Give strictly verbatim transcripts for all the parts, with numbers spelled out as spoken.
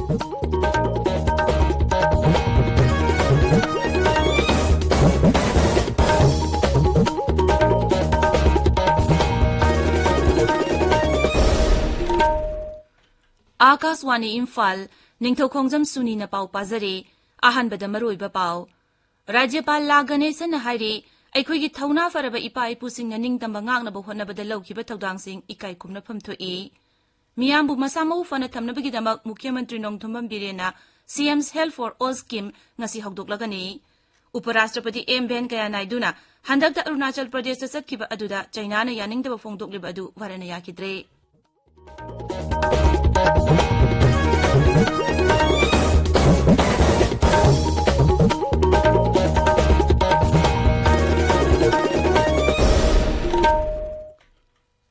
ꯑꯥꯀꯥꯁꯋꯥꯅꯤ ꯏꯝꯐꯥꯜ, ꯅꯤꯡꯊꯧꯈꯣꯡꯖꯝ ꯁꯨꯅꯤꯅ ꯄꯥꯎ ꯄꯥꯖꯔꯤ꯫ ꯑꯍꯥꯟꯕꯗ ꯃꯔꯨꯑꯣꯏꯕ ꯄꯥꯎ꯫ ꯔꯥꯖ꯭ꯌꯄꯥꯜ ꯂꯥ ꯒꯅꯦꯁꯟꯅ ꯍꯥꯏꯔꯤ, ꯑꯩꯈꯣꯏꯒꯤ ꯊꯧꯅꯥ ꯐꯔꯕ ꯏꯄꯥ ꯏꯄꯨꯁꯤꯡꯅ ꯅꯤꯡꯇꯝꯕ ꯉꯥꯛꯅꯕ ꯍꯣꯠꯅꯕꯗ ꯂꯧꯈꯤꯕ ꯊꯧꯗꯥꯡꯁꯤꯡ ꯏꯀꯥꯏ ꯈꯨꯝꯅꯐꯝ ꯊꯣꯛꯏ꯫ ꯃꯤꯌꯥꯝꯕꯨ ꯃꯁꯥ ꯃꯎ ꯐꯅ ꯊꯝꯅꯕꯒꯤꯗꯃꯛ ꯃꯨꯈ꯭ꯌ ꯃꯟꯇ꯭ꯔꯤ Nongthombam ꯕꯤꯔꯦꯟꯅ CM's Health for All Scheme ꯉꯁꯤ ꯍꯧꯗꯣꯛꯂꯒꯅꯤ꯫ ꯎꯄ ꯔꯥꯁꯇ꯭ꯔꯄꯇꯤ ꯑꯦꯝ ꯚꯦꯟꯀꯌꯥ ꯅꯥꯏꯗꯨꯅ ꯍꯟꯗꯛꯇ ꯑꯔꯨꯅꯥꯆꯜ ꯄ꯭ꯔꯗꯦꯁꯇ ꯆꯠꯈꯤꯕ ꯑꯗꯨꯗ ꯆꯩꯅꯥꯅ ꯌꯥꯅꯤꯡꯗꯕ ꯐꯣꯡꯗꯣꯛꯂꯤꯕ ꯑꯗꯨ ꯚꯥꯔꯠꯅ ꯌꯥꯈꯤꯗ꯭ꯔꯦ꯫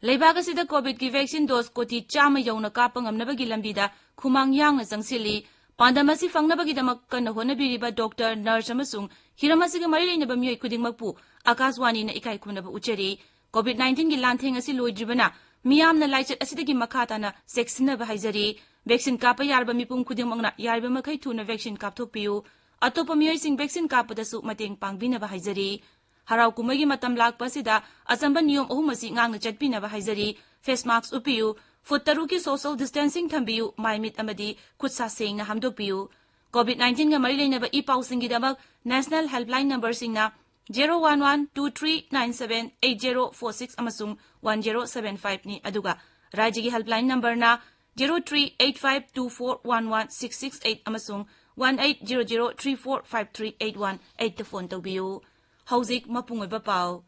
ꯂꯩꯕꯥꯛ ꯑꯁꯤꯗ ꯀꯣꯚꯤꯗꯀꯤ ꯚꯦꯛꯁꯤꯟ ꯗꯣꯁ ꯀꯣꯇꯤ ꯆꯥꯝꯃ ꯌꯧꯅ ꯀꯥꯞꯄ ꯉꯝꯅꯕꯒꯤ ꯂꯝꯕꯤꯗ ꯈꯨꯃꯥꯡ ꯌꯥꯡꯅ ꯆꯪꯁꯤꯜꯂꯤ꯫ ꯄꯥꯟꯗꯝ ꯑꯁꯤ ꯐꯪꯅꯕꯒꯤꯗꯃꯛ ꯀꯟꯅ ꯍꯣꯠꯅꯕꯤꯔꯤꯕ ꯗꯣꯛꯇꯔ, ꯅꯔꯁ ꯑꯃꯁꯨꯡ ꯍꯤꯔꯝ ꯑꯁꯤꯒ ꯃꯔꯤ ꯂꯩꯅꯕ ꯃꯤꯑꯣꯏ ꯈꯨꯗꯤꯡꯃꯛꯄꯨ ꯑꯥꯀꯥꯁꯋꯥꯅꯤꯅ ꯏꯀꯥꯏ ꯈꯨꯝꯅꯕ ꯎꯠꯆꯔꯤ꯫ ꯀꯣꯚꯤꯗ ꯅꯥꯏꯟꯇꯤꯟꯒꯤ ꯂꯥꯟꯊꯦꯡ ꯑꯁꯤ ꯂꯣꯏꯗ꯭ꯔꯤꯕꯅ ꯃꯤꯌꯥꯝꯅ ꯂꯥꯏꯆꯠ ꯑꯁꯤꯗꯒꯤ ꯃꯈꯥ ꯇꯥꯅ ꯆꯦꯛꯁꯤꯟꯅꯕ ꯍꯥꯏꯖꯔꯤ꯫ ꯚꯦꯛꯁꯤꯟ ꯀꯥꯞꯄ ꯌꯥꯔꯕ ꯃꯤꯄꯨꯝ ꯈꯨꯗꯤꯡꯃꯛꯅ ꯌꯥꯔꯤꯕ ꯃꯈꯩ ꯊꯨꯅ ꯚꯦꯛꯁꯤꯟ ꯀꯥꯞꯊꯣꯛꯄꯤꯌꯨ꯫ ꯑꯇꯣꯞꯄ ꯃꯤꯑꯣꯏꯁꯤꯡ ꯚꯦꯛꯁꯤꯟ ꯀꯥꯞꯄꯗꯁꯨ ꯃꯇꯦꯡ ꯄꯥꯡꯕꯤꯅꯕ ꯍꯥꯏꯖꯔꯤ꯫ ꯍꯔꯥꯎ ꯀꯨꯝꯍꯩꯒꯤ ꯃꯇꯝ ꯂꯥꯛꯄ ꯑꯁꯤꯗ ꯑꯆꯝꯕ ꯅꯤꯌꯣꯝ ꯑꯍꯨꯝ ꯑꯁꯤ ꯉꯥꯛꯅ ꯆꯠꯄꯤꯅꯕ ꯍꯥꯏꯖꯔꯤ꯫ ꯐꯦꯁ ꯃꯥꯁꯛ ꯎꯞꯄꯤꯌꯨ, ꯐꯨꯠ ꯇꯔꯨꯛꯀꯤ ꯁꯣꯁꯤꯌꯦꯜ ꯗꯤꯁꯇꯦꯟꯁꯤꯡ ꯊꯝꯕꯤꯌꯨ, ꯃꯥꯏ ꯃꯤꯠ ꯑꯃꯗꯤ ꯈꯨꯠ ꯁꯥ ꯁꯦꯡꯅ ꯍꯥꯝꯗꯣꯛꯄꯤꯌꯨ꯫ ꯀꯣꯚꯤꯗ ꯅꯥꯏꯟꯇꯤꯟꯒ ꯃꯔꯤ ꯂꯩꯅꯕ ꯏ ꯄꯥꯎꯁꯤꯡꯒꯤꯗꯃꯛ ꯅꯦꯁꯅꯦꯜ ꯍꯦꯜꯞꯂꯥꯏꯟ ꯅꯝꯕꯔꯁꯤꯡꯅ zero one one two three nine seven eight zero four six ꯑꯃꯁꯨꯡ ꯋꯥꯟ ꯖꯦꯔꯣ ꯁꯚꯦꯟ ꯐꯥꯏꯚꯅꯤ, ꯑꯗꯨꯒ ꯔꯥꯖ꯭ꯌꯒꯤ ꯍꯦꯜꯞꯂꯥꯏꯟ ꯅꯝꯕꯔꯅ zero three eight five two four one one six six eight ꯑꯃꯁꯨꯡ one eight zero zero three four five three eight one ꯑꯩꯠꯇ phone ꯇꯧꯕꯤꯌꯨ꯫ ꯍꯧꯖꯤꯛ ꯃꯄꯨꯡ ꯑꯣꯏꯕ ꯄꯥꯎ꯫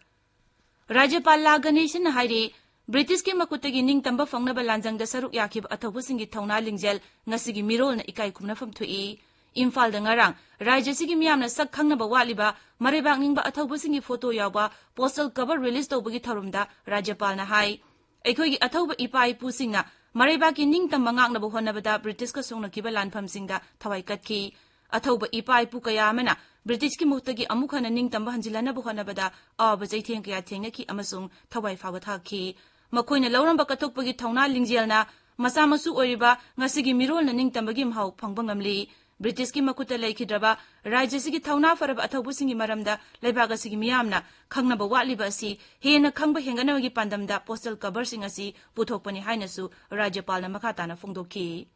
ꯔꯥꯖ꯭ꯌꯄꯥꯜ ꯂꯥ ꯒꯅꯦꯁꯟꯅ ꯍꯥꯏꯔꯤ, ꯕ꯭ꯔꯤꯇꯤꯁꯀꯤ ꯃꯈꯨꯠꯇꯒꯤ ꯅꯤꯡꯇꯝꯕ ꯐꯪꯅꯕ ꯂꯥꯟꯖꯪꯗ ꯁꯔꯨꯛ ꯌꯥꯈꯤꯕ ꯑꯊꯧꯕꯁꯤꯡꯒꯤ ꯊꯧꯅꯥ ꯂꯤꯡꯖꯦꯜ ꯉꯁꯤꯒꯤ ꯃꯤꯔꯣꯜꯅ ꯏꯀꯥꯏ ꯈꯨꯝꯅꯐꯝ ꯊꯣꯛꯏ꯫ ꯏꯝꯐꯥꯜꯗ ꯉꯔꯥꯡ ꯔꯥꯖ꯭ꯌꯁꯤꯒꯤ ꯃꯤꯌꯥꯝꯅ ꯁꯛ ꯈꯪꯅꯕ ꯋꯥꯠꯂꯤꯕ ꯃꯔꯩꯕꯥꯛ ꯅꯤꯡꯕ ꯑꯊꯧꯕꯁꯤꯡꯒꯤ ꯐꯣꯇꯣ ꯌꯥꯎꯕ ꯄꯣꯁꯇꯦꯜ ꯀꯚꯔ ꯔꯤꯂꯤꯖ ꯇꯧꯕꯒꯤ ꯊꯧꯔꯝꯗ ꯔꯥꯖ꯭ꯌꯄꯥꯜꯅ ꯍꯥꯏ, ꯑꯩꯈꯣꯏꯒꯤ ꯑꯊꯧꯕ ꯏꯄꯥ ꯏꯄꯨꯁꯤꯡꯅ ꯃꯔꯩꯕꯥꯛꯀꯤ ꯅꯤꯡꯇꯝꯕ ꯉꯥꯛꯅꯕ ꯍꯣꯠꯅꯕꯗ ꯕ꯭ꯔꯤꯇꯤꯁꯀ ꯁꯣꯛꯅꯈꯤꯕ ꯂꯥꯟꯐꯝꯁꯤꯡꯗ ꯊꯋꯥꯏ ꯀꯠꯈꯤ꯫ ꯑꯊꯧꯕ ꯏꯄꯥ ꯏꯄꯨ ꯀꯌꯥ ꯑꯃꯅ ꯕ꯭ꯔꯤꯇꯤꯁꯀꯤ ꯃꯨꯛꯇꯒꯤ ꯑꯃꯨꯛ ꯍꯟꯅ ꯅꯤꯡꯇꯝꯕ ꯍꯟꯖꯤꯜꯍꯟꯅꯕ ꯍꯣꯠꯅꯕꯗ ꯑꯋꯥꯕ ꯆꯩꯊꯦꯡ ꯀꯌꯥ ꯊꯦꯡꯅꯈꯤ ꯑꯃꯁꯨꯡ ꯊꯋꯥꯏ ꯐꯥꯕ ꯊꯥꯈꯤ꯫ ꯃꯈꯣꯏꯅ ꯂꯧꯔꯝꯕ ꯀꯠꯊꯣꯛꯄꯒꯤ ꯊꯧꯅꯥ ꯂꯤꯡꯖꯦꯜꯅ ꯃꯆꯥ ꯃꯁꯨ ꯑꯣꯏꯔꯤꯕ ꯉꯁꯤꯒꯤ ꯃꯤꯔꯣꯜꯅ ꯅꯤꯡꯇꯝꯕꯒꯤ ꯃꯍꯥꯎ ꯐꯪꯕ ꯉꯝꯂꯤ꯫ ꯕ꯭ꯔꯤꯇꯤꯁꯀꯤ ꯃꯈꯨꯠꯇ ꯂꯩꯈꯤꯗ꯭ꯔꯕ ꯔꯥꯖ꯭ꯌ ꯑꯁꯤꯒꯤ ꯊꯧꯅꯥ ꯐꯔꯕ ꯑꯊꯧꯕꯁꯤꯡꯒꯤ ꯃꯔꯝꯗ ꯂꯩꯕꯥꯛ ꯑꯁꯤꯒꯤ ꯃꯤꯌꯥꯝꯅ ꯈꯪꯅꯕ ꯋꯥꯠꯂꯤꯕ ꯑꯁꯤ ꯍꯦꯟꯅ ꯈꯪꯕ ꯍꯦꯟꯒꯠꯅꯕꯒꯤ ꯄꯥꯟꯗꯝꯗ ꯄꯣꯁꯇꯦꯜ ꯀꯚꯔꯁꯤꯡ ꯑꯁꯤ ꯄꯨꯊꯣꯛꯄꯅꯤ ꯍꯥꯏꯅꯁꯨ ꯔꯥꯖ꯭ꯌꯄꯥꯜꯅ ꯃꯈꯥ ꯇꯥꯅ ꯐꯣꯡꯗꯣꯛꯈꯤ꯫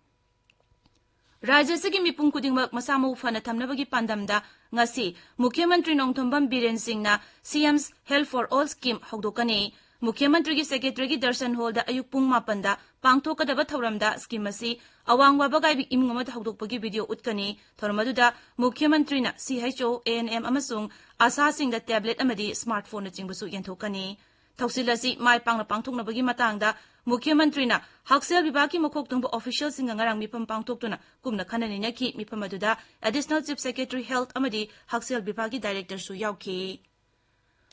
ꯔꯥꯖ꯭ꯌ ꯑꯁꯤꯒꯤ ꯃꯤꯄꯨꯝ ꯈꯨꯗꯤꯡꯃꯛ ꯃꯁꯥ ꯃꯎ ꯐꯅ ꯊꯝꯅꯕꯒꯤ ꯄꯥꯟꯗꯝꯗ ꯉꯁꯤ ꯃꯨꯈ꯭ꯌ ꯃꯟꯇ꯭ꯔꯤ ꯅꯣꯡꯊꯣꯝꯕꯝ ꯕꯤꯔꯦꯟ ꯁꯤꯡꯅ CM's Health for All Scheme ꯍꯧꯗꯣꯛꯀꯅꯤ꯫ ꯃꯨꯈ꯭ꯌ ꯃꯟꯇ꯭ꯔꯤꯒꯤ ꯁꯦꯀ꯭ꯔꯦꯇꯔꯤꯒꯤ ꯗꯔꯁꯟ ꯍꯣꯜꯗ ꯑꯌꯨꯛ ꯄꯨꯡ ꯃꯥꯄꯟꯗ ꯄꯥꯡꯊꯣꯛꯀꯗꯕ ꯊꯧꯔꯝꯗ ꯁ꯭ꯀꯤꯝ ꯑꯁꯤ ꯑꯋꯥꯡ ꯋꯥꯕꯒꯥꯏꯕꯤ ꯏꯃꯨꯡ ꯑꯃꯗ ꯍꯧꯗꯣꯛꯄꯒꯤ ꯚꯤꯗꯤꯑꯣ ꯎꯠꯀꯅꯤ꯫ ꯊꯧꯔꯝ ꯑꯗꯨꯗ ꯃꯨꯈ꯭ꯌ ꯃꯟꯇ꯭ꯔꯤꯅ CHO, ANM ꯑꯃꯁꯨꯡ ꯑꯁꯥꯁꯤꯡꯗ ꯇꯦꯕ꯭ꯂꯦꯠ ꯑꯃꯗꯤ ꯁ꯭ꯃꯥꯔꯠ ꯐꯣꯟꯅꯆꯤꯡꯕꯁꯨ ꯌꯦꯟꯊꯣꯛꯀꯅꯤ꯫ ꯊꯧꯁꯤꯜ ꯑꯁꯤ ꯃꯥꯏ ꯄꯥꯛꯅ ꯄꯥꯡꯊꯣꯛꯅꯕꯒꯤ ꯃꯇꯥꯡꯗ ꯃꯨꯈ꯭ꯌ ꯃꯟꯇ꯭ꯔꯤꯅ ꯍꯛꯁꯦꯜ ꯕꯤꯚꯥꯒꯀꯤ ꯃꯀꯣꯛ ꯊꯣꯡꯕ ꯑꯣꯐꯤꯁꯤꯌꯦꯜꯁꯤꯡꯒ ꯉꯔꯥꯡ ꯃꯤꯐꯝ ꯄꯥꯡꯊꯣꯛꯇꯨꯅ ꯀꯨꯞꯅ ꯈꯟꯅ ꯅꯩꯅꯈꯤ꯫ ꯃꯤꯐꯝ ꯑꯗꯨꯗ ꯑꯦꯗꯤꯁꯅꯦꯜ ꯆꯤꯐ ꯁꯦꯀ꯭ꯔꯦꯇꯔꯤ ꯍꯦꯜꯊ ꯑꯃꯗꯤ ꯍꯛꯁꯦꯜ ꯕꯤꯚꯥꯒꯀꯤ ꯗꯥꯏꯔꯦꯛꯇꯔꯁꯨ ꯌꯥꯎꯈꯤ꯫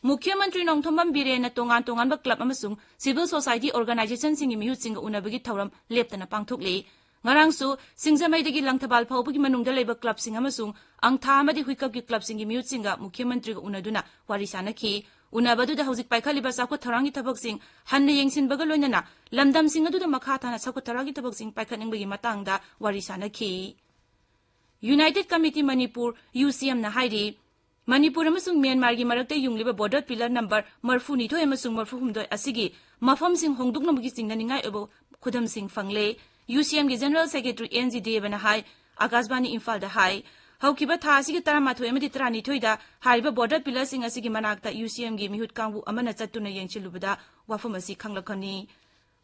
ꯃꯨꯈ꯭ꯌ ꯃꯟꯇ꯭ꯔꯤ ꯅꯣꯡꯊꯣꯝꯕꯝ ꯕꯤꯔꯦꯟꯅ ꯇꯣꯉꯥꯟ ꯇꯣꯉꯥꯟꯕ ꯀ꯭ꯂꯕ ꯑꯃꯁꯨꯡ ꯁꯤꯚꯤꯜ ꯁꯣꯁꯥꯏꯇꯤ ꯑꯣꯔꯒꯅꯥꯏꯖꯦꯁꯟꯁꯤꯡꯒꯤ ꯃꯤꯍꯨꯠꯁꯤꯡꯒ ꯎꯅꯕꯒꯤ ꯊꯧꯔꯝ ꯂꯦꯞꯇꯅ ꯄꯥꯡꯊꯣꯛꯂꯤ꯫ ꯉꯔꯥꯡꯁꯨ ꯁꯤꯡꯖꯃꯩꯗꯒꯤ ꯂꯪꯊꯕꯥꯜ ꯐꯥꯎꯕꯒꯤ ꯃꯅꯨꯡꯗ ꯂꯩꯕ ꯀ꯭ꯂꯕꯁꯤꯡ ꯑꯃꯁꯨꯡ ꯑꯪꯊꯥ ꯑꯃꯗꯤ ꯍꯨꯏꯀꯞꯀꯤ ꯀ꯭ꯂꯕꯁꯤꯡꯒꯤ ꯃꯤꯍꯨꯠꯁꯤꯡꯒ ꯃꯨꯈ꯭ꯌ ꯃꯟꯇ꯭ꯔꯤꯒ ꯎꯅꯗꯨꯅ ꯋꯥꯔꯤ ꯁꯥꯅꯈꯤ꯫ ꯎꯅꯕ ꯑꯗꯨꯗ ꯍꯧꯖꯤꯛ ꯄꯥꯏꯈꯠꯂꯤꯕ ꯆꯥꯎꯈꯠ ꯊꯧꯔꯥꯡꯒꯤ ꯊꯕꯛꯁꯤꯡ ꯍꯟꯅ ꯌꯦꯡꯁꯤꯟꯕꯒ ꯂꯣꯏꯅꯅ ꯂꯝꯗꯝꯁꯤꯡ ꯑꯗꯨꯗ ꯃꯈꯥ ꯇꯥꯅ ꯆꯥꯎꯈꯠ ꯊꯧꯔꯥꯡꯒꯤ ꯊꯕꯛꯁꯤꯡ ꯄꯥꯏꯈꯠꯅꯤꯡꯕꯒꯤ ꯃꯇꯥꯡꯗ ꯋꯥꯔꯤ ꯁꯥꯅꯈꯤ꯫ United Committee Manipur, UCMꯅ ꯍꯥꯏꯔꯤ, ꯃꯅꯤꯄꯨꯔ ꯑꯃꯁꯨꯡ ꯃ꯭ꯌꯥꯟꯃꯥꯔꯒꯤ ꯃꯔꯛꯇ ꯌꯨꯡꯂꯤꯕ ꯕꯣꯔꯗꯔ ꯄꯤꯂꯔ ꯅꯝꯕꯔ ꯃꯔꯤꯐꯨꯅꯤꯊꯣꯏ ꯑꯃꯁꯨꯡ ꯃꯔꯤꯐꯨꯍꯨꯝꯗꯣꯏ ꯑꯁꯤꯒꯤ ꯃꯐꯝꯁꯤꯡ ꯍꯣꯡꯗꯣꯛꯅꯕꯒꯤ ꯆꯤꯡꯅꯅꯤꯡꯉꯥꯏ ꯑꯣꯏꯕ ꯈꯨꯗꯝꯁꯤꯡ ꯐꯪꯂꯦ꯫ UCMꯒꯤ ꯖꯦꯅꯔꯦꯜ ꯁꯦꯀ꯭ꯔꯦꯇꯔꯤ ꯑꯦꯟ ꯖꯤ ꯗꯦꯕꯅ ꯍꯥꯏ, ꯑꯀꯥꯁꯕꯥꯅꯤ ꯏꯝꯐꯥꯜꯗ ꯍꯥꯏ, ꯍꯧꯈꯤꯕ ꯊꯥ ꯑꯁꯤꯒꯤ ꯇꯔꯥꯃꯥꯊꯣꯏ ꯑꯃꯗꯤ ꯇꯔꯥꯅꯤꯊꯣꯏꯗ ꯍꯥꯏꯔꯤꯕ ꯕꯣꯔꯗꯔ ꯄꯤꯂꯔꯁꯤꯡ ꯑꯁꯤꯒꯤ ꯃꯅꯥꯛꯇ UCMꯒꯤ ꯃꯤꯍꯨꯠ ꯀꯥꯡꯕꯨ ꯑꯃꯅ ꯆꯠꯇꯨꯅ ꯌꯦꯡꯁꯤꯜꯂꯨꯕꯗ ꯋꯥꯐꯝ ꯑꯁꯤ ꯈꯪꯂꯛꯀꯅꯤ꯫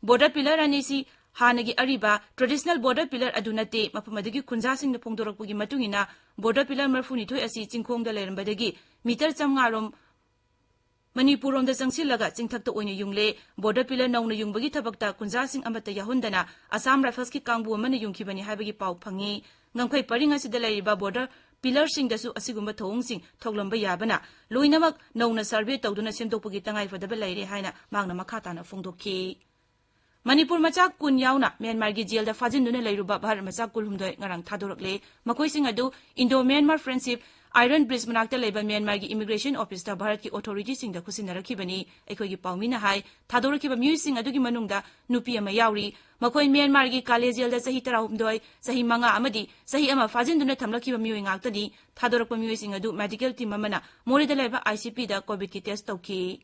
ꯕꯣꯔꯗꯔ ꯄꯤꯂꯔ ꯑꯅꯤꯁꯤ ꯍꯥꯟꯅꯒꯤ ꯑꯔꯤꯕ ꯇ꯭ꯔꯦꯗꯤꯁꯅꯦꯜ ꯕꯣꯔꯗꯔ ꯄꯤꯂꯔ ꯑꯗꯨ ꯅꯠꯇꯦ꯫ ꯃꯐꯝ ꯑꯗꯨꯒꯤ ꯈꯨꯟꯖꯥꯁꯤꯡꯅ ꯐꯣꯡꯗꯣꯔꯛꯄꯒꯤ ꯃꯇꯨꯡ ꯏꯟꯅ ꯕꯣꯔꯗꯔ ꯄꯤꯂꯔ ꯃꯔꯤꯐꯨꯅꯤꯊꯣꯏ ꯑꯁꯤ ꯆꯤꯡꯈꯣꯡꯗ ꯂꯩꯔꯝꯕꯗꯒꯤ ꯃꯤꯇꯔ ꯆꯥꯝꯃꯉꯥ ꯔꯣꯝ ꯃꯅꯤꯄꯨꯔ ꯔꯣꯝꯗ ꯆꯪꯁꯤꯜꯂꯒ ꯆꯤꯡꯊꯛꯇ ꯑꯣꯏꯅ ꯌꯨꯡꯂꯦ꯫ ꯕꯣꯔꯗꯔ ꯄꯤꯂꯔ ꯅꯧꯅ ꯌꯨꯡꯕꯒꯤ ꯊꯕꯛꯇ ꯈꯨꯟꯖꯥꯁꯤꯡ ꯑꯃꯠꯇ ꯌꯥꯎꯍꯟꯗꯅ ꯑꯁꯥꯝ ꯔꯥꯏꯐꯜꯁꯀꯤ ꯀꯥꯡꯕꯨ ꯑꯃꯅ ꯌꯨꯡꯈꯤꯕꯅꯤ ꯍꯥꯏꯕꯒꯤ ꯄꯥꯎ ꯐꯪꯉꯤ꯫ ꯉꯝꯈꯩ ꯄꯔꯤꯡ ꯑꯁꯤꯗ ꯂꯩꯔꯤꯕ ꯕꯣꯔꯗꯔ ꯄꯤꯂꯔꯁꯤꯡꯗꯁꯨ ꯑꯁꯤꯒꯨꯝꯕ ꯊꯧꯑꯣꯡꯁꯤꯡ ꯊꯣꯛꯂꯝꯕ ꯌꯥꯕꯅ ꯂꯣꯏꯅꯃꯛ ꯅꯧꯅ ꯁꯔꯚꯦ ꯇꯧꯗꯨꯅ ꯁꯦꯝꯗꯣꯛꯄꯒꯤ ꯇꯉꯥꯏꯐꯗꯕ ꯂꯩꯔꯦ ꯍꯥꯏꯅ ꯃꯍꯥꯛꯅ ꯃꯈꯥ ꯇꯥꯅ ꯐꯣꯡꯗꯣꯛꯈꯤ꯫ ꯃꯅꯤꯄꯨꯔ ꯃꯆꯥ ꯀꯨꯟ ꯌꯥꯎꯅ ꯃ꯭ꯌꯥꯟꯃꯥꯔꯒꯤ ꯖꯦꯜꯗ ꯐꯥꯖꯤꯟꯗꯨꯅ ꯂꯩꯔꯨꯕ ꯚꯥꯔꯠ ꯃꯆꯥ ꯀꯨꯟꯍꯨꯝꯗꯣꯏ ꯉꯔꯥꯡ ꯊꯥꯗꯣꯔꯛꯂꯦ꯫ ꯃꯈꯣꯏꯁꯤꯡ ꯑꯗꯨ Indo Myanmar Friendship, iron bridge ꯃꯅꯥꯛꯇ ꯂꯩꯕ ꯃ꯭ꯌꯥꯟꯃꯥꯔꯒꯤ ꯏꯃꯤꯒ꯭ꯔꯦꯁꯟ ꯑꯣꯐꯤꯁꯇ ꯚꯥꯔꯠꯀꯤ ꯑꯣꯊꯣꯔꯤꯇꯤꯁꯤꯡꯗ ꯈꯨꯠꯁꯤꯟꯅꯔꯛꯈꯤꯕꯅꯤ꯫ ꯑꯩꯈꯣꯏꯒꯤ ꯄꯥꯎꯃꯤꯅ ꯍꯥꯏ, ꯊꯥꯗꯣꯔꯛꯈꯤꯕ ꯃꯤꯑꯣꯏꯁꯤꯡ ꯑꯗꯨꯒꯤ ꯃꯅꯨꯡꯗ ꯅꯨꯄꯤ ꯑꯃ ꯌꯥꯎꯔꯤ꯫ ꯃꯈꯣꯏ ꯃ꯭ꯌꯥꯟꯃꯥꯔꯒꯤ ꯀꯥꯂꯦ ꯖꯦꯜꯗ ꯆꯍꯤ ꯇꯔꯥꯍꯨꯝꯗꯣꯏ, ꯆꯍꯤ ꯃꯉꯥ ꯑꯃꯗꯤ ꯆꯍꯤ ꯑꯃ ꯐꯥꯖꯤꯟꯗꯨꯅ ꯊꯝꯂꯛꯈꯤꯕ ꯃꯤꯑꯣꯏ ꯉꯥꯛꯇꯅꯤ꯫ ꯊꯥꯗꯣꯔꯛꯄ ꯃꯤꯑꯣꯏꯁꯤꯡ ꯑꯗꯨ ꯃꯦꯗꯤꯀꯦꯜ ꯇꯤꯝ ꯑꯃꯅ ꯃꯣꯔꯦꯗ ꯂꯩꯕ ꯑꯥꯏ ꯁꯤ ꯄꯤꯗ ꯀꯣꯚꯤꯗꯀꯤ ꯇꯦꯁ ꯇꯧꯈꯤ꯫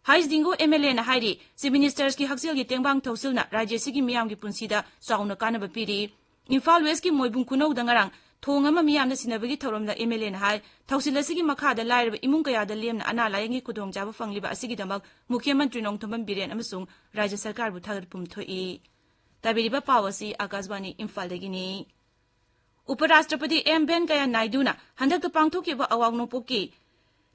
ꯍꯩꯁ ꯗꯤꯡꯒꯣ ꯑꯦꯝ ꯑꯦꯜ ꯑꯦꯅ ꯍꯥꯏꯔꯤ, ꯆꯤꯐ ꯃꯤꯅꯤꯁꯇꯔꯁꯀꯤ ꯍꯛꯁꯦꯜꯒꯤ ꯇꯦꯡꯕꯥꯡ ꯊꯧꯁꯤꯜꯅ ꯔꯥꯖ꯭ꯌꯁꯤꯒꯤ ꯃꯤꯌꯥꯝꯒꯤ ꯄꯨꯟꯁꯤꯗ ꯆꯥꯎꯅ ꯀꯥꯟꯅꯕ ꯄꯤꯔꯤ꯫ ꯏꯝꯐꯥꯜ ꯋꯦꯁꯀꯤ ꯃꯣꯏꯕꯨꯡ ꯈꯨꯅꯧꯗ ꯉꯔꯥꯡ ꯊꯣꯡ ꯑꯃ ꯃꯤꯌꯥꯝꯅ ꯁꯤꯟꯅꯕꯒꯤ ꯊꯧꯔꯝꯗ ꯑꯦꯝ ꯑꯦꯜ ꯑꯦꯅ ꯍꯥꯏ, ꯊꯧꯁꯤꯜ ꯑꯁꯤꯒꯤ ꯃꯈꯥꯗ ꯂꯥꯏꯔꯕ ꯏꯃꯨꯡ ꯀꯌꯥꯗ ꯂꯦꯝꯅ ꯑꯅꯥ ꯂꯥꯌꯦꯡꯒꯤ ꯈꯨꯗꯣꯡꯆꯥꯕ ꯐꯪꯂꯤꯕ ꯑꯁꯤꯒꯤꯗꯃꯛ ꯃꯨꯈ꯭ꯌ ꯃꯟꯇ꯭ꯔꯤ ꯅꯣꯡꯊꯣꯝꯕꯝ ꯕꯤꯔꯦꯟ ꯑꯃꯁꯨꯡ ꯔꯥꯖ꯭ꯌ ꯁꯔꯀꯥꯔꯕꯨ ꯊꯥꯒꯠꯐꯝ ꯊꯣꯛꯏ꯫ ꯇꯥꯕꯤꯔꯤꯕ ꯄꯥꯎ ꯑꯁꯤ ꯑꯥꯀꯥꯁꯕꯥꯅꯤ ꯏꯝꯐꯥꯜꯗꯒꯤꯅꯤ꯫ ꯎꯄꯔꯥꯁꯇ꯭ꯔꯄꯇꯤ ꯑꯦꯝ ꯚꯦꯟꯀꯌꯥ ꯅꯥꯏꯗꯨꯅ ꯍꯟꯗꯛꯇ ꯄꯥꯡꯊꯣꯛꯈꯤꯕ ꯑꯋꯥꯡ ꯅꯣꯡꯄꯣꯛꯀꯤ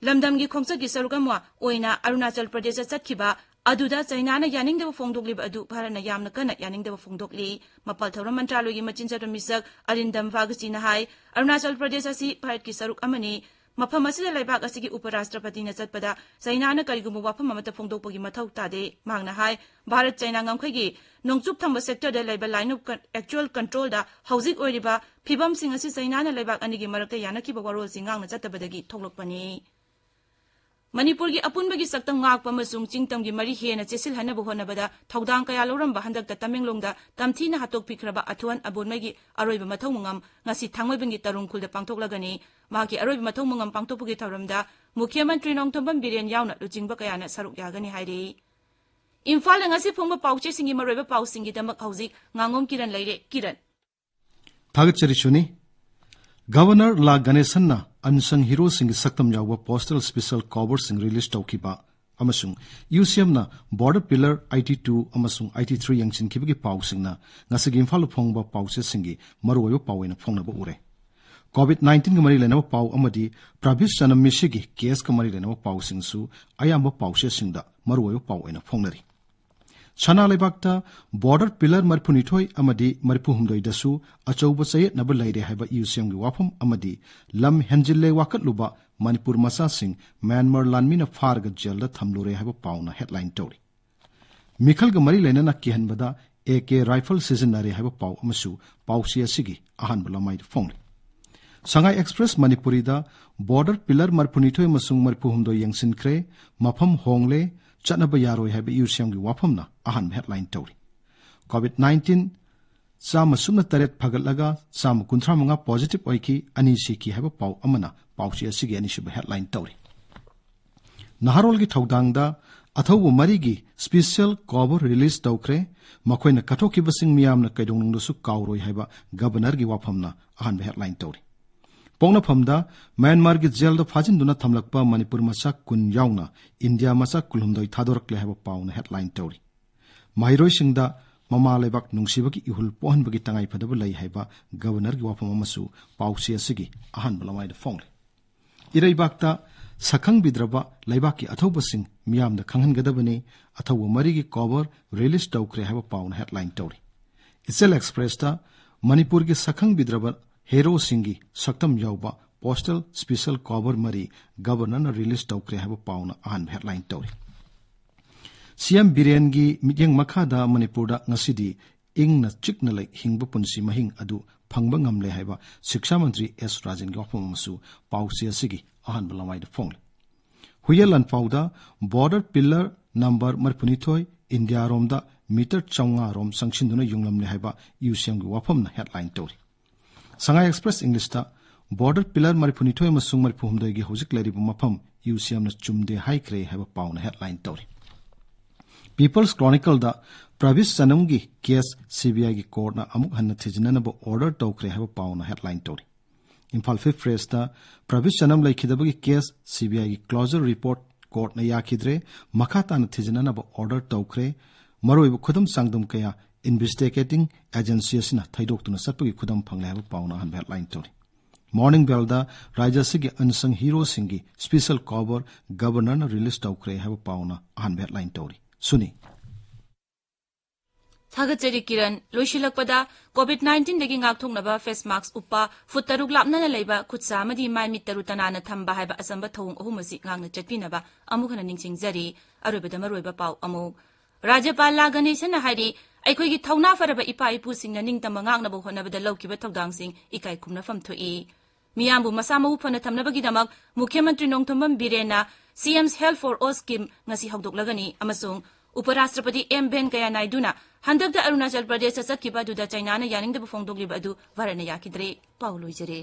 ꯂꯝꯗꯝꯒꯤ ꯈꯣꯡꯆꯠꯀꯤ ꯁꯔꯨꯛ ꯑꯃ ꯑꯣꯏꯅ ꯑꯔꯨꯅꯥꯆꯜ ꯄ꯭ꯔꯗꯦꯁꯇ ꯆꯠꯈꯤꯕ ꯑꯗꯨꯗ ꯆꯩꯅꯥꯅ ꯌꯥꯅꯤꯡꯗꯕ ꯐꯣꯡꯗꯣꯛꯂꯤꯕ ꯑꯗꯨ ꯚꯥꯔꯠꯅ ꯌꯥꯝꯅ ꯀꯟꯅ ꯌꯥꯅꯤꯡꯗꯕ ꯐꯣꯡꯗꯣꯛꯂꯤ꯫ ꯃꯄꯥꯜ ꯊꯧꯔꯝ ꯃꯟꯇ꯭ꯔꯥꯂꯣꯏꯒꯤ ꯃꯆꯤꯟ ꯆꯠꯄ ꯃꯤꯁꯛ ꯑꯔꯤꯟꯗꯝ ꯚꯥꯒꯆꯤꯅ ꯍꯥꯏ, ꯑꯔꯨꯅꯥꯆꯜ ꯄ꯭ꯔꯗꯦꯁ ꯑꯁꯤ ꯚꯥꯔꯠꯀꯤ ꯁꯔꯨꯛ ꯑꯃꯅꯤ꯫ ꯃꯐꯝ ꯑꯁꯤꯗ ꯂꯩꯕꯥꯛ ꯑꯁꯤꯒꯤ ꯎꯄꯔꯥꯁꯇ꯭ꯔꯄꯇꯤꯅ ꯆꯠꯄꯗ ꯆꯩꯅꯥꯅ ꯀꯔꯤꯒꯨꯝꯕ ꯋꯥꯐꯝ ꯑꯃꯠꯇ ꯐꯣꯡꯗꯣꯛꯄꯒꯤ ꯃꯊꯧ ꯇꯥꯗꯦ꯫ ꯃꯍꯥꯛꯅ ꯍꯥꯏ, ꯚꯥꯔꯠ ꯆꯩꯅꯥ ꯉꯝꯈꯩꯒꯤ ꯅꯣꯡꯆꯨꯞ ꯊꯪꯕ ꯁꯦꯛꯇꯔꯗ ꯂꯩꯕ line of con-, actual controlꯗ ꯍꯧꯖꯤꯛ ꯑꯣꯏꯔꯤꯕ ꯐꯤꯚꯝꯁꯤꯡ ꯑꯁꯤ ꯆꯩꯅꯥꯅ ꯂꯩꯕꯥꯛ ꯑꯅꯤꯒꯤ ꯃꯔꯛꯇ ꯌꯥꯅꯈꯤꯕ ꯋꯥꯔꯣꯜꯁꯤꯡ ꯉꯥꯡꯅ ꯆꯠꯇꯕꯗꯒꯤ ꯊꯣꯛꯂꯛꯄꯅꯤ꯫ ꯃꯅꯤꯄꯨꯔꯒꯤ ꯑꯄꯨꯟꯕꯒꯤ ꯁꯛꯇꯝ ꯉꯥꯛꯄ ꯑꯃꯁꯨꯡ ꯆꯤꯡꯇꯝꯒꯤ ꯃꯔꯤ ꯍꯦꯟꯅ ꯆꯦꯠꯁꯤꯜꯍꯟꯅꯕ ꯍꯣꯠꯅꯕꯗ ꯊꯧꯗꯥꯡ ꯀꯌꯥ ꯂꯧꯔꯝꯕ ꯍꯟꯗꯛꯇ ꯇꯃꯦꯡꯂꯣꯡꯗ ꯇꯝꯊꯤꯅ ꯍꯥꯠꯇꯣꯛꯄꯤꯈ꯭ꯔꯕ ꯑꯊꯨꯋꯥꯟ ꯑꯕꯣꯟꯃꯩꯒꯤ ꯑꯔꯣꯏꯕ ꯃꯊꯧ ꯃꯉꯝ ꯉꯁꯤ ꯊꯥꯡꯃꯩꯕꯟꯒꯤ ꯇꯔꯨꯡ ꯈꯨꯜꯗ ꯄꯥꯡꯊꯣꯛꯂꯒꯅꯤ꯫ ꯃꯍꯥꯛꯀꯤ ꯑꯔꯣꯏꯕ ꯃꯊꯧ ꯃꯉꯝ ꯄꯥꯡꯊꯣꯛꯄꯒꯤ ꯊꯧꯔꯝꯗ ꯃꯨꯈ꯭ꯌ ꯃꯟꯇ꯭ꯔꯤ ꯅꯣꯡꯊꯣꯝꯕꯝ ꯕꯤꯔꯦꯟ ꯌꯥꯎꯅ ꯂꯨꯆꯤꯡꯕ ꯀꯌꯥꯅ ꯁꯔꯨꯛ ꯌꯥꯒꯅꯤ ꯍꯥꯏꯔꯤ꯫ ꯏꯝꯐꯥꯜꯗ ꯉꯁꯤ ꯐꯣꯡꯕ ꯄꯥꯎꯆꯦꯁꯤꯡꯒꯤ ꯃꯔꯨꯑꯣꯏꯕ ꯄꯥꯎꯁꯤꯡꯒꯤꯗꯃꯛ ꯍꯧꯖꯤꯛ ꯉꯥꯉꯣꯝ ꯀꯤꯔꯟ ꯂꯩꯔꯦ꯫ ꯀꯤꯔꯟ꯫ ꯊꯥꯒꯠꯆꯔꯤ ꯁꯨꯅꯤ꯫ ꯒꯚꯔꯅꯔ ꯂꯥ ꯒꯅꯦꯁꯟꯅ ꯑꯟꯁꯪ ꯍꯤꯔꯣꯁꯤꯡꯒꯤ ꯁꯛꯇꯝ ꯌꯥꯎꯕ postal special coverꯁꯤꯡ release ꯇꯧꯈꯤꯕ ꯑꯃꯁꯨꯡ ꯏꯌꯨꯁꯤꯑꯦꯝꯅ border pillar eighty two ꯑꯃꯁꯨꯡ eighty three ꯌꯦꯡꯁꯤꯟꯈꯤꯕꯒꯤ ꯄꯥꯎꯁꯤꯡꯅ ꯉꯁꯤꯒꯤ ꯏꯝꯐꯥꯜꯗ ꯐꯣꯡꯕ ꯄꯥꯎꯆꯦꯁꯤꯡꯒꯤ ꯃꯔꯨꯑꯣꯏꯕ ꯄꯥꯎ ꯑꯣꯏꯅ ꯐꯣꯡꯅꯕ ꯎꯔꯦ꯫ COVID nineteenꯒ ꯃꯔꯤ ꯂꯩꯅꯕ ꯄꯥꯎ ꯑꯃꯗꯤ ꯄ꯭ꯔꯥꯕꯤꯁ ꯆꯅꯝ ꯃꯤꯁꯤꯒꯤ caseꯀ ꯃꯔꯤ ꯂꯩꯅꯕ ꯄꯥꯎꯁꯤꯡꯁꯨ ꯑꯌꯥꯝꯕ ꯄꯥꯎꯆꯦꯁꯤꯡꯗ ꯃꯔꯨꯑꯣꯏꯕ ꯄꯥꯎ ꯑꯣꯏꯅ ꯐꯣꯡꯅꯔꯤ꯫ ꯁꯅꯥ ꯂꯩꯕꯥꯛꯇ border pillar ꯃꯔꯤꯐꯨꯅꯤꯊꯣꯏ ꯑꯃꯗꯤ ꯃꯔꯤꯐꯨꯍꯨꯝꯗꯣꯏꯗꯁꯨ ꯑꯆꯧꯕ ꯆꯌꯦꯠꯅꯕ ꯂꯩꯔꯦ ꯍꯥꯏꯕ ꯏꯌꯨꯁꯤꯑꯦꯝꯒꯤ ꯋꯥꯐꯝ ꯑꯃꯗꯤ ꯂꯝ ꯍꯦꯟꯖꯤꯜꯂꯦ ꯋꯥꯀꯠꯂꯨꯕ ꯃꯅꯤꯄꯨꯔ ꯃꯆꯥꯁꯤꯡ ꯃ꯭ꯌꯥꯟꯃꯥꯔ ꯂꯥꯟꯃꯤꯅ ꯐꯥꯔꯒ ꯖꯦꯜꯗ ꯊꯝꯂꯨꯔꯦ ꯍꯥꯏꯕ ꯄꯥꯎꯅ headline ꯇꯧꯔꯤ꯫ ꯃꯤꯈꯜꯒ ꯃꯔꯤ ꯂꯩꯅꯅ ꯀꯤꯍꯟꯕꯗ ꯑꯦ ꯀꯦ rifle ꯁꯤꯖꯤꯟꯅꯔꯦ ꯍꯥꯏꯕ ꯄꯥꯎ ꯑꯃꯁꯨ ꯄꯥꯎꯆꯦ ꯑꯁꯤꯒꯤ ꯑꯍꯥꯟꯕ ꯂꯃꯥꯏꯗ ꯐꯣꯡꯂꯤ꯫ ꯁꯉꯥꯏ ꯑꯦꯛꯁꯄ꯭ꯔꯦꯁ ꯃꯅꯤꯄꯨꯔꯤꯗ ꯕꯣꯔꯗꯔ ꯄꯤꯂꯔ ꯃꯔꯤꯐꯨꯅꯤꯊꯣꯏ ꯑꯃꯁꯨꯡ ꯃꯔꯤꯐꯨꯍꯨꯝꯗꯣꯏ ꯌꯦꯡꯁꯤꯟꯈ꯭ꯔꯦ, ꯃꯐꯝ ꯍꯣꯡꯂꯦ, ꯆꯠꯅꯕ ꯌꯥꯔꯣꯏ ꯍꯥꯏꯕ ꯌꯨꯁꯤꯑꯦꯝꯒꯤ ꯋꯥꯐꯝꯅ ꯑꯍꯥꯟꯕ ꯍꯦꯗꯂꯥꯏꯟ ꯇꯧꯔꯤ꯫ ꯀꯣꯚꯤꯗ ꯅꯥꯏꯟꯇꯤꯟ ꯆꯥꯝꯃ ꯁꯨꯞꯅ ꯇꯔꯦꯠ ꯐꯒꯠꯂꯒ ꯆꯥꯝꯃ ꯀꯨꯟꯊ꯭ꯔꯥ ꯃꯉꯥ ꯄꯣꯖꯤꯇꯤꯚ ꯑꯣꯏꯈꯤ, ꯑꯅꯤ ꯁꯤꯈꯤ ꯍꯥꯏꯕ ꯄꯥꯎ ꯑꯃꯅ ꯄꯥꯎꯆꯦ ꯑꯁꯤꯒꯤ ꯑꯅꯤꯁꯨꯕ ꯍꯦꯗꯂꯥꯏꯟ ꯇꯧꯔꯤ꯫ ꯅꯍꯥꯔꯣꯜꯒꯤ ꯊꯧꯗꯥꯡꯗ ꯑꯊꯧꯕ ꯃꯔꯤꯒꯤ ꯁ꯭ꯄꯤꯁꯦꯜ ꯀꯣꯚꯔ ꯔꯤꯂꯤꯖ ꯇꯧꯈ꯭ꯔꯦ, ꯃꯈꯣꯏꯅ ꯀꯠꯊꯣꯛꯈꯤꯕꯁꯤꯡ ꯃꯤꯌꯥꯝꯅ ꯀꯩꯗꯧꯅꯨꯡꯗꯁꯨ ꯀꯥꯎꯔꯣꯏ ꯍꯥꯏꯕ ꯒꯕꯔꯅꯔꯒꯤ ꯋꯥꯐꯝꯅ ꯑꯍꯥꯟꯕ ꯍꯦꯗꯂꯥꯏꯟ ꯇꯧꯔꯤ꯫ ꯄꯣꯛꯅꯐꯝꯗ ꯃ꯭ꯌꯥꯟꯃꯥꯔꯒꯤ ꯖꯦꯜꯗ ꯐꯥꯖꯤꯟꯗꯨꯅ ꯊꯝꯂꯛꯄ ꯃꯅꯤꯄꯨꯔ ꯃꯆꯥ ꯀꯨꯟ ꯌꯥꯎꯅ ꯏꯟꯗꯤꯌꯥ ꯃꯆꯥ ꯀꯨꯟꯍꯨꯝꯗꯣꯏ ꯊꯥꯗꯣꯔꯛꯂꯦ ꯍꯥꯏꯕ ꯄꯥꯎꯅ ꯍꯦꯗꯂꯥꯏꯟ ꯇꯧꯔꯤ꯫ ꯃꯍꯩꯔꯣꯏꯁꯤꯡꯗ ꯃꯃꯥ ꯂꯩꯕꯥꯛ ꯅꯨꯡꯁꯤꯕꯒꯤ ꯏꯍꯨꯜ ꯄꯣꯛꯍꯟꯕꯒꯤ ꯇꯉꯥꯏꯐꯗꯕ ꯂꯩ ꯍꯥꯏꯕ ꯒꯕꯔꯅꯔꯒꯤ ꯋꯥꯐꯝ ꯑꯃꯁꯨ ꯄꯥꯎꯆꯦ ꯑꯁꯤꯒꯤ ꯑꯍꯥꯟꯕ ꯂꯃꯥꯏꯗ ꯐꯣꯡꯂꯤ꯫ ꯏꯔꯩꯕꯥꯛꯇ ꯁꯛꯈꯪꯕꯤꯗ꯭ꯔꯕ ꯂꯩꯕꯥꯛꯀꯤ ꯑꯊꯧꯕꯁꯤꯡ ꯃꯤꯌꯥꯝꯗ ꯈꯪꯍꯟꯒꯗꯕꯅꯤ, ꯑꯊꯧꯕ ꯃꯔꯤꯒꯤ ꯀꯣꯚꯔ ꯔꯤꯂꯤꯖ ꯇꯧꯈ꯭ꯔꯦ ꯍꯥꯏꯕ ꯄꯥꯎꯅ ꯍꯦꯗꯂꯥꯏꯟ ꯇꯧꯔꯤ꯫ ꯏꯆꯦꯜ ꯑꯦꯛꯁꯄ꯭ꯔꯦꯁꯇ ꯃꯅꯤꯄꯨꯔꯒꯤ ꯁꯛꯈꯪꯕꯤꯗ꯭ꯔꯕ ꯍꯦꯔꯣꯁꯤꯡꯒꯤ ꯁꯛꯇꯝ ꯌꯥꯎꯕ ꯄꯣꯁꯇꯦꯜ ꯁ꯭ꯄꯤꯁꯦꯜ ꯀꯣꯚꯔ ꯃꯔꯤ ꯒꯕꯔꯅꯔꯅ ꯔꯤꯂꯤꯖ ꯇꯧꯈ꯭ꯔꯦ ꯍꯥꯏꯕ ꯄꯥꯎꯅ ꯑꯍꯥꯟꯕ ꯍꯦꯗꯂꯥꯏꯟ ꯇꯧꯔꯤ꯫ ꯁꯤꯑꯦꯝ ꯕꯤꯔꯦꯟꯒꯤ ꯃꯤꯠꯌꯦꯡ ꯃꯈꯥꯗ ꯃꯅꯤꯄꯨꯔꯗ ꯉꯁꯤꯗꯤ ꯏꯪꯅ ꯆꯤꯛꯅ ꯂꯩ, ꯍꯤꯡꯕ ꯄꯨꯟꯁꯤ ꯃꯍꯤꯡ ꯑꯗꯨ ꯐꯪꯕ ꯉꯝꯂꯦ ꯍꯥꯏꯕ ꯁꯤꯛꯁꯥ ꯃꯟꯇ꯭ꯔꯤ ꯑꯦꯁ ꯔꯥꯖꯦꯟꯒꯤ ꯋꯥꯐꯝ ꯑꯃꯁꯨ ꯄꯥꯎꯆꯦ ꯑꯁꯤꯒꯤ ꯑꯍꯥꯟꯕ ꯂꯃꯥꯏꯗ ꯐꯣꯡꯂꯤ꯫ ꯍꯨꯏꯌꯦꯟ ꯂꯥꯟꯐꯥꯎꯗ ꯕꯣꯔꯗꯔ ꯄꯤꯂꯔ ꯅꯝꯕꯔ ꯃꯔꯤꯐꯨꯅꯤꯊꯣꯏ ꯏꯟꯗꯤꯌꯥꯔꯣꯝꯗ ꯃꯤꯇꯔ ꯆꯥꯝꯃꯉꯥ ꯔꯣꯝ ꯆꯪꯁꯤꯟꯗꯨꯅ ꯌꯨꯡꯂꯝꯂꯦ ꯍꯥꯏꯕ ꯌꯨꯁꯤꯑꯦꯝꯒꯤ ꯋꯥꯐꯝꯅ ꯍꯦꯗꯂꯥꯏꯟ ꯇꯧꯔꯤ꯫ ꯁꯉꯥꯏ ꯑꯦꯛꯁꯄ꯭ꯔꯦꯁ ꯏꯪꯂꯤꯁꯇ ꯕꯣꯔꯗꯔ ꯄꯤꯂꯔ ꯃꯔꯤꯐꯨꯅꯤꯊꯣꯏ ꯑꯃꯁꯨꯡ ꯃꯔꯤꯐꯨꯍꯨꯝꯗꯣꯏꯒꯤ ꯍꯧꯖꯤꯛ ꯂꯩꯔꯤꯕ ꯃꯐꯝ ꯌꯨꯁꯤꯑꯦꯝꯅ ꯆꯨꯝꯗꯦ ꯍꯥꯏꯈ꯭ꯔꯦ ꯍꯥꯏꯕ ꯄꯥꯎꯅ ꯍꯦꯗꯂꯥꯏꯟ ꯇꯧꯔꯤ꯫ ꯄꯤꯄꯜꯁ ꯀ꯭ꯔꯣꯅꯤꯀꯜꯗ ꯄ꯭ꯔꯕꯤꯁ ꯆꯅꯝꯒꯤ ꯀꯦꯁ ꯁꯤꯕꯤꯑꯥꯏꯒꯤ ꯀꯣꯔꯠꯅ ꯑꯃꯨꯛ ꯍꯟꯅ ꯊꯤꯖꯤꯟꯅꯅꯕ ꯑꯣꯔꯗꯔ ꯇꯧꯈ꯭ꯔꯦ ꯍꯥꯏꯕ ꯄꯥꯎꯅ ꯍꯦꯗꯂꯥꯏꯟ ꯇꯧꯔꯤ꯫ ꯏꯝꯐꯥꯜ ꯐ꯭ꯔꯤ ꯄ꯭ꯔꯦꯁꯇ ꯄ꯭ꯔꯕꯤꯁ ꯆꯅꯝ ꯂꯩꯈꯤꯗꯕꯒꯤ ꯀꯦꯁ ꯁꯤꯕꯤꯑꯥꯏꯒꯤ ꯀ꯭ꯂꯣꯖꯔ ꯔꯤꯄꯣꯔꯠ ꯀꯣꯔꯠꯅ ꯌꯥꯈꯤꯗ꯭ꯔꯦ, ꯃꯈꯥ ꯇꯥꯅ ꯊꯤꯖꯤꯟꯅꯅꯕ ꯑꯣꯔꯗꯔ ꯇꯧꯈ꯭ꯔꯦ, ꯃꯔꯨꯑꯣꯏꯕ ꯈꯨꯗꯝ ꯆꯥꯡꯗꯝ ꯀꯌꯥ ꯏꯟꯚꯦꯁꯇꯤꯒꯦꯇꯤꯡ ꯑꯦꯖꯦꯟꯁꯤ ꯑꯁꯤꯅ ꯊꯩꯗꯣꯛꯇꯨꯅ ꯆꯠꯄꯒꯤ ꯈꯨꯗꯝ ꯐꯪꯂꯦ ꯍꯥꯏꯕ ꯄꯥꯎꯅ ꯑꯍꯥꯟꯕ ꯍꯦꯗꯂꯥꯏꯟ ꯇꯧꯔꯤ꯫ ꯃꯣꯔꯅꯤꯡ ꯕꯦꯜꯗ ꯔꯥꯖ꯭ꯌ ꯑꯁꯤꯒꯤ ꯑꯟꯁꯪ ꯍꯤꯔꯣꯁꯤꯡꯒꯤ ꯁ꯭ꯄꯤꯁꯦꯜ ꯀꯣꯚꯔ ꯒꯕꯔꯅꯔꯅ ꯔꯤꯂꯤꯖ ꯇꯧꯈ꯭ꯔꯦ ꯍꯥꯏꯕ ꯄꯥꯎꯅ ꯑꯍꯥꯟꯕ ꯍꯦꯗꯂꯥꯏꯟ ꯇꯧꯔꯤ꯫ ꯁꯨꯅꯤ꯫ ꯊꯥꯒꯠꯆꯔꯤ ꯀꯤꯔꯟ꯫ ꯂꯣꯏꯁꯤꯜꯂꯛꯄꯗ, ꯀꯣꯚꯤꯗ ꯅꯥꯏꯟꯇꯤꯟꯗꯒꯤ ꯉꯥꯛꯊꯣꯛꯅꯕ ꯐꯦꯁ ꯃꯥꯛꯁ ꯎꯞꯄ, ꯐꯨꯠ ꯇꯔꯨꯛ ꯂꯥꯞꯅꯅ ꯂꯩꯕ, ꯈꯨꯠ ꯁꯥ ꯑꯃꯗꯤ ꯃꯥꯏ ꯃꯤꯠ ꯇꯔꯨ ꯇꯅꯥꯟꯅ ꯊꯝꯕ ꯍꯥꯏꯕ ꯑꯆꯝꯕ ꯊꯧꯑꯣꯡ ꯑꯍꯨꯝ ꯑꯁꯤ ꯉꯥꯛꯅ ꯆꯠꯄꯤꯅꯕ ꯑꯃꯨꯛ ꯍꯟꯅ ꯅꯤꯡꯁꯤꯡꯖꯔꯤ꯫ ꯑꯔꯣꯏꯕꯗ ꯃꯔꯨꯑꯣꯏꯕ ꯄꯥꯎ ꯑꯃꯨꯛ꯫ ꯔꯥꯖ꯭ꯌꯄꯥꯜ ꯂꯥ ꯒꯅꯦꯁꯟꯅ ꯍꯥꯏꯔꯤ, ꯑꯩꯈꯣꯏꯒꯤ ꯊꯧꯅꯥ ꯐꯔꯕ ꯏꯄꯥ ꯏꯄꯨꯁꯤꯡꯅ ꯅꯤꯡꯇꯝꯕ ꯉꯥꯛꯅꯕ ꯍꯣꯠꯅꯕꯗ ꯂꯧꯈꯤꯕ ꯊꯧꯗꯥꯡꯁꯤꯡ ꯏꯀꯥꯏ ꯈꯨꯝꯅꯐꯝ ꯊꯣꯛꯏ꯫ ꯃꯤꯌꯥꯝꯕꯨ ꯃꯁꯥ ꯃꯎ ꯐꯅ ꯊꯝꯅꯕꯒꯤꯗꯃꯛ ꯃꯨꯈ꯭ꯌ ꯃꯟꯇ꯭ꯔꯤ Nongthombam ꯕꯤꯔꯦꯟꯅ CM's Health for All Scheme ꯉꯁꯤ ꯍꯧꯗꯣꯛꯂꯒꯅꯤ ꯑꯃꯁꯨꯡ ꯎꯄꯔꯥꯁꯇ꯭ꯔꯄꯇꯤ ꯑꯦꯝ ꯚꯦꯡꯀꯌꯥ ꯅꯥꯏꯗꯨꯅ ꯍꯟꯗꯛꯇ ꯑꯔꯨꯅꯥꯆꯜ ꯄ꯭ꯔꯗꯦꯁꯇ ꯆꯠꯈꯤꯕ ꯑꯗꯨꯗ ꯆꯩꯅꯥꯅ ꯌꯥꯅꯤꯡꯗꯕ ꯐꯣꯡꯗꯣꯛꯂꯤꯕ ꯑꯗꯨ ꯚꯥꯔꯠꯅ ꯌꯥꯈꯤꯗ꯭ꯔꯦ꯫ ꯄꯥꯎ ꯂꯣꯏꯖꯔꯦ꯫